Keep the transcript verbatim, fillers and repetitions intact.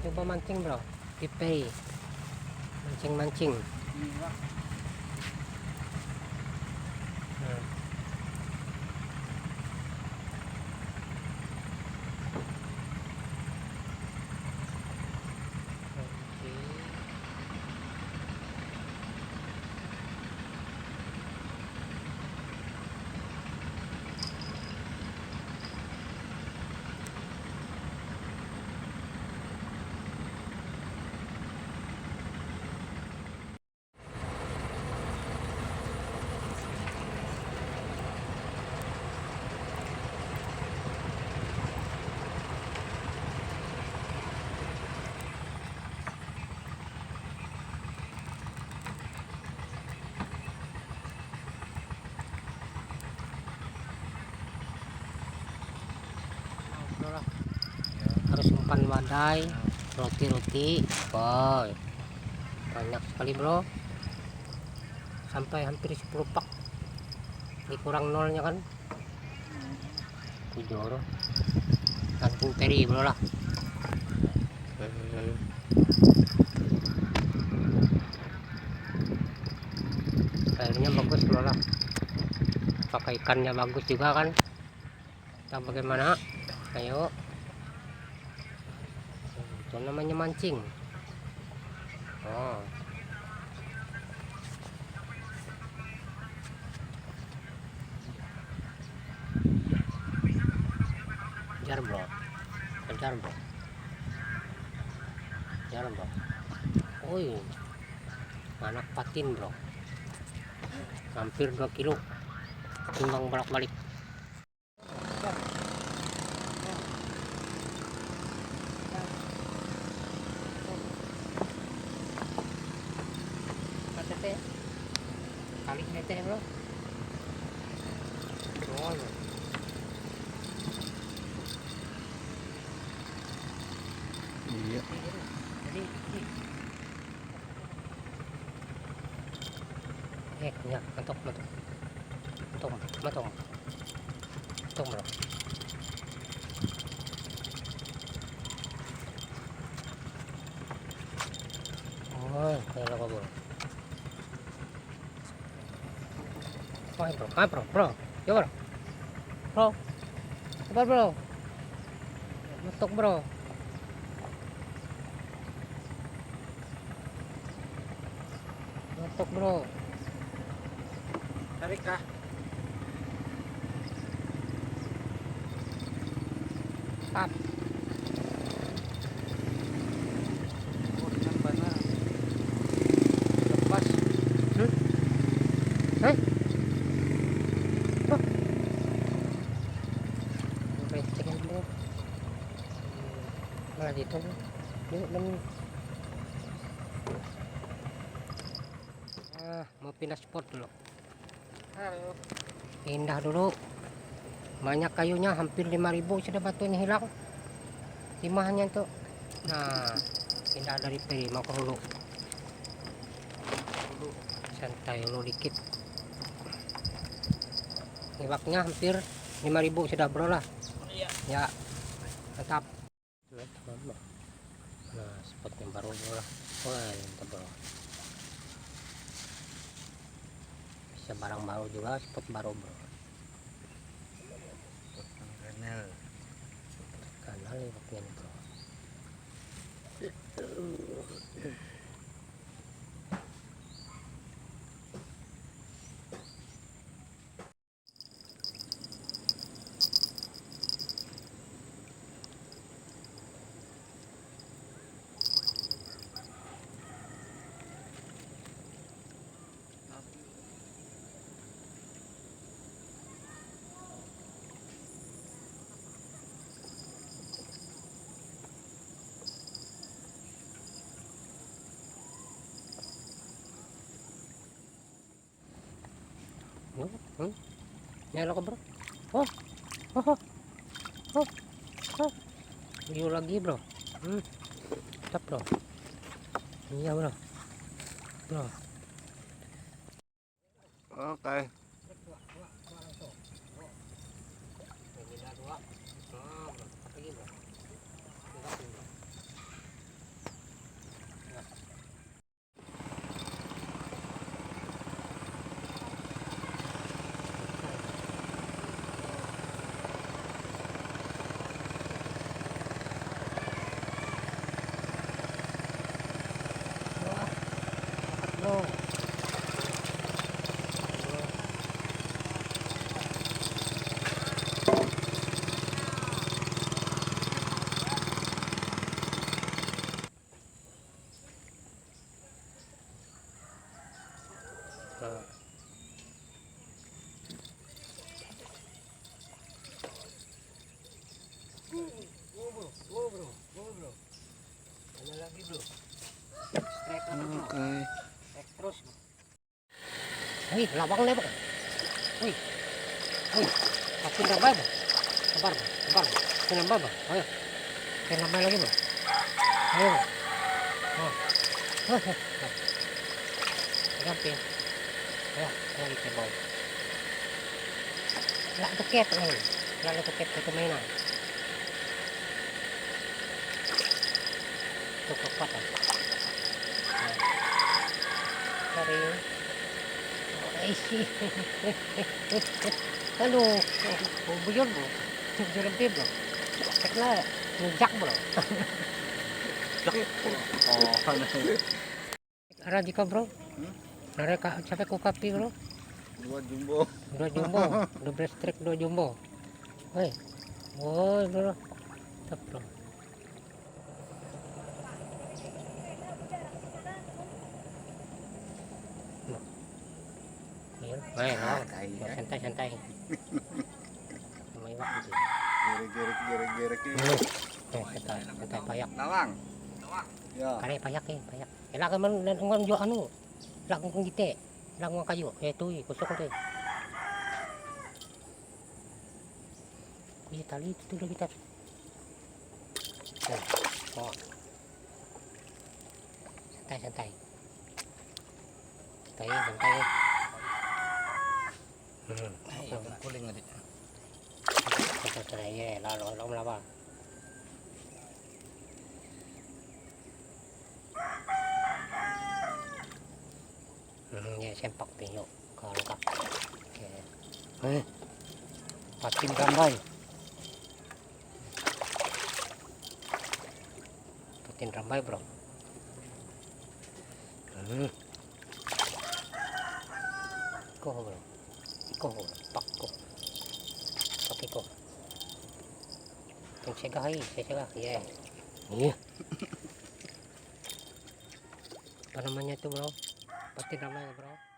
Coba mancing, bro. Di peri. Mancing-mancing. Nah. Oke. Harus umpan wadai, roti-roti. Woi, banyak sekali, bro. Sampai hampir sepuluh pak. Dikurang nolnya kan? Bujur. Langsung peri, bro, lah. Hmm. Airnya bagus, bro, lah. Apakah ikannya bagus juga kan? Atau bagaimana? Ayo. Itu namanya mancing. Oh. Kejar, bro. Kejar, bro. Kejar, bro. Oi. Anak patin, bro. Hampir dua kilo. Timbang bolak-balik. Tete. Kali tete, bro. Bro. Iya. Jadi, jadi, jadi. Eh, ya, mentok, mentok. Mentok, mentok. Mentok, bro. Oh, kayak apa, bro? Oh, bro. Ah, bro, bro. Ya, bro. Bro. Sabar, bro. Mentok, bro. Mentok, bro. Tarik kah? Tap. Oh, dengan bana. Lepas. Hmm? Hah? Oh. Receh, bro. Malah gitu. Yuk, men. Ah, mau pindah spot dulu. Halo. Pindah dulu. Banyak kayunya, hampir lima ribu sudah batunya hilang. Timahnya tuh. Nah, pindah dari peri mau ke hulu. Santai dulu dikit. Iwaknya hampir lima ribu sudah, bro, lah. Iya. Ya. Mantap. Nah, teman, bro. Nah, spotnya baru, bro, lah. Wah, mantap, bro. Bisa barang baru juga, spot baru, bro. Spot kanal. Kanal ya, waktu ini, bro. Hmm, hmm. Nyala ko, bro. Oh. Oh, oh. Oh. Oh. Iyo lagi, bro. Hmm. Mantap, bro. Iya, bro. Bro. Oke. Ini dah dua. Nah, bro. Apa lagi, bro? Tiga, bro. Go, bro. Go, bro. Go, bro. Mana lagi, bro? Strike lagi, bro. Oke. Strike terus, bro. Wih, lawang deh, bro. Wih. Wih. Makin ramai, bro. Sabar, bro. Sabar, bro. Makin ramai, bro. Ayo. Makin ramai lagi, bro. Ayo, bro. Oh. Heh, heh, heh. Gampang. Ya, lagi tembak. Lah, tuket, eh. Lah, tuket ke mainan. Tuh, kuat, ah. Sorry. Ih, aduh, oh, bujur, bro. Bujur lebih, bro. Cek lah, ngejak, bro. Oh, aneh. Ara jika, bro? Hmm? Nare ka, sampai ku kapi, bro? Dua jumbo. Dua jumbo. Dua belas trek, dua jumbo. Woi. Woi, bro. Tep, bro. Iya. Woi, ah, no. Kai, ya. Santai, santai. Sama iwak gitu. Gerek, gerek, gerek, gerek, ya. Hmm. Eh, santai, santai, payak. Lawang. Ya. Kare payak, eh, payak. Ela kan man, nan, nan jual anu. Lakukan kita. Lakukan kayu. Eh, tu, eh, kosong tu. Iya, tali itu tu dah kita. Oh, oh. Santai, santai. Santai, santai. Hmm. Ai, apa? Kuling tadi. Santai, santai, ya, lalu, lalu, lalu. Hmm, ya, sempak tu, yuk. Kalau tak. Oke. Eh, patin rambai. Patin rambai, bro. Hmm. Iko, bro. Iko, bro. Pak, iko. Pak, iko. Tong segah, hai, segah. Ya. Iya. Apa namanya itu, bro? Patin rambai, bro.